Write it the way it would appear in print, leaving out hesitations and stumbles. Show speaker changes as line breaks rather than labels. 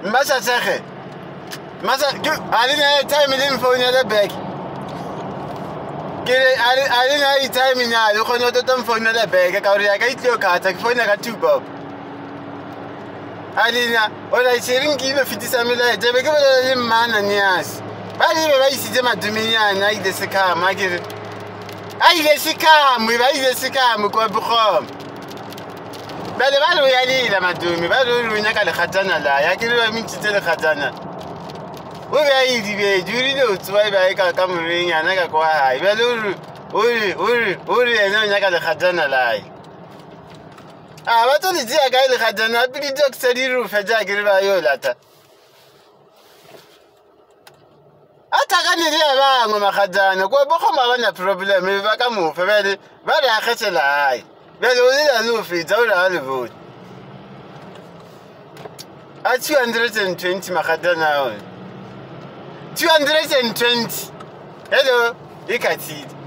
Mmasatshege Mmasa ke a le na time le mfounele back ke re a le na time na le kgone go tota mfounele back ka gore ya ka e tlio kgatha ke founa ka two bob alina o la tšhereng ke ile fetisa melaetša be ke bolela le mmana niase ba le be ba isitse madumenyane a ile sekhama ke re a ile sekhamo ba ile sekhamo kwa bogoma bjale ba re o ya lela madume ba re o re o nyaka legatana la ya ke re ba mentšitse legatana o be a edibedi o rile o tsoa e be a e ka kamoreng yana ka kwa gae bjale o re o re o re yena o nyaka legatana lae a ba tlo le tšea kae legatana a pele di-doctor di re o fetša ke re ba yo lata a thakane le ya bangwe magatana kwa bogoma ba na problem e ba ka mofe bjale ba re a kgethela gae bjale o lela le o fetsa o re ga le bone a 220 magatana one 220 hello e khathile.